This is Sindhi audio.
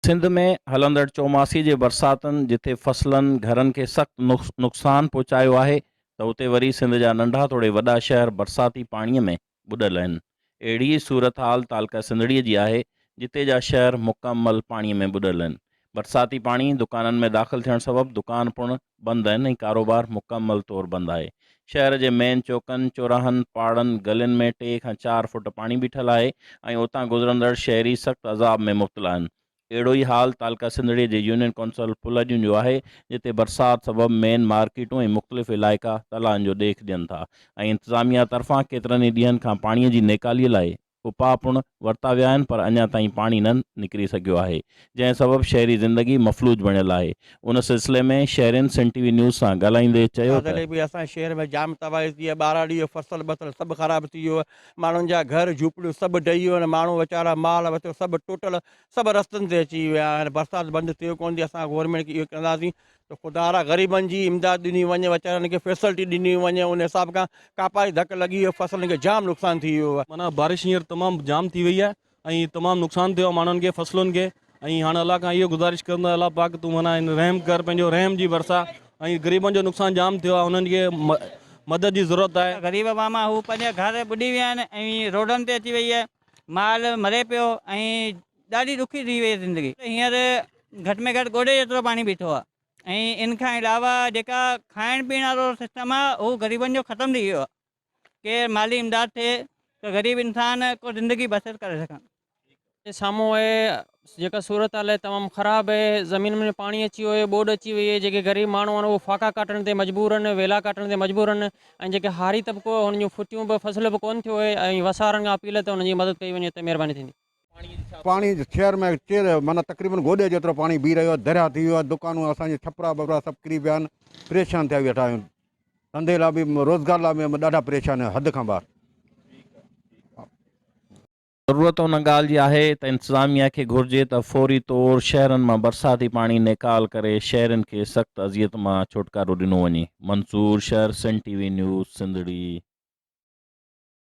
سنڌ ۾ هلندڙ چوماسي جي برساتن جتي فصلن، گهرن کي سخت نقصان پهچايو آهي ته اتي وري سنڌ جا ننڍا توڙي وڏا شهر برساتي پاڻي ۾ ٻڏل آهن. اهڙي ئي صورتحال تعلقه سنڌڙي جي آهي جتي جا شهر مڪمل پاڻي ۾ ٻڏل آهن. برساتي پاڻي دڪانن ۾ داخل ٿيڻ سبب دڪان پڻ بند آهن ۽ ڪاروبار مڪمل طور بند آهي. شهر جي مين چوڪن، چوراهن، پاڙن، گلين ۾ ٽي کان چار فوٽ پاڻي بيٺل آهي ۽ اتان گذرندڙ شهري سخت عذاب ۾ مبتلا آهن. اهڙو ئي حال تعلقه سنڌڙي جي يونين ڪونسل ڦلهڏيون جو آهي جتي برسات سبب مين مارڪيٽون ۽ مختلف علائقا تلائن جو ڏيک ڏين ٿا ۽ انتظاميا طرفان ڪيترن ئي ڏينهن کان پاڻي جي نيڪالي لاء اپاء پڻ ورتا ويا آهن پر اڃا تائين پاڻي نه نڪري سگهيو آهي جنهن سبب شهري زندگي مفلوج بڻيل آهي ان سلسلي ۾ شهرين سنڌ ٽي وي نيوز سان ڳالهائيندي چيو ته. ضلعي به اسان جي شهر ۾ جام تباهي ٿي آهي ٻهراڙي جو فصل بصل سڀ خراب ٿي ويو آهي ماڻهن جا گهر جهوپڙيون سڀ ڊهي ويون آهن ماڻهو ويچارا مال وچو سڀ ٽوٽل سڀ رستن تي اچي ويا آهن برسات بند ٿئي ڪونه ٿي اسان گورنمينٽ کي اهو ڪنداسين ته خدارا غريبن جي امداد ڏني وڃي ويچارن کي فيسلٽي ڏني وڃي ان حساب کان ڪاپاري ڌڪ لڳي ويو فصلن کي جام نقصان ٿي ويو آهي. معنيٰ بارش هينئر تمام جام ٿي وئي آهي ۽ تمام نقصان ٿيو آهي ماڻهن کي فصلن کي ۽ هاڻ الله کان اهو گذارش ڪرندو الله پاڪ تون معنيٰ هن رحم ڪر پنهنجو رحم جي برسا ۽ غريبن جو نقصان جام ٿيو آهي انهن کي مدد جي ضرورت آهي. غريب عوام آ هو پنهنجا گهر ٻڏي ويا آهن ۽ روڊن تي اچي وئي آهي مال مري پيو ۽ ڏاڍي ڏکي ٿي وئي زندگي. هينئر گهٽ ۾ گهٽ گوڏي جيترو پاڻي بيٺو آهي ۽ ان کان علاوه جيڪا کائڻ پيئڻ وارو سسٽم آهي اهو غريبن جو ختم ٿي ويو آهي ڪير مالي امداد ٿئي ته غريب انسان ڪو زندگي بسر ڪري سگهن. سامهون آهي جيڪا صورتحال آهي تمام خراب آهي زمين ۾ پاڻي اچي ويو آهي ٻوڏ اچي وئي آهي جيڪي غريب ماڻهو آهن اهي فاقا ڪاٽڻ تي مجبور آهن ويلا ڪاٽڻ تي مجبور آهن ۽ جيڪي هاري طبقو آهي هن جون ڦٽيون به فصل به ڪونه ٿيو آهي ۽ وسارن کان اپيل آهي ته انهن جي مدد ڪئي وڃي ته مهرباني ٿيندي. پاڻي شهر ۾ چير معنيٰ تقريبن گوڏي جيترو پاڻي بيهي رهيو آهي درياهه ٿي ويو آهي دڪانون اسان جي ڇپرا ٻپرا سڀ ڪري پيا آهن پريشان ٿيا ويٺا آهيون ڌنڌي لاء به روزگار لاء به ڏاڍا پريشان آهيون حد کان ٻاهر. ضرورت ان ڳالهه جي آهي ته انتظاميا کي گهرجي ته فوري طور شهرن مان برساتي پاڻي نيڪال ڪري شهرين کي سخت اذيت مان ڇوٽڪارو ڏنو وڃي. Mansoor Shar, Sindh T V news, Sindhri.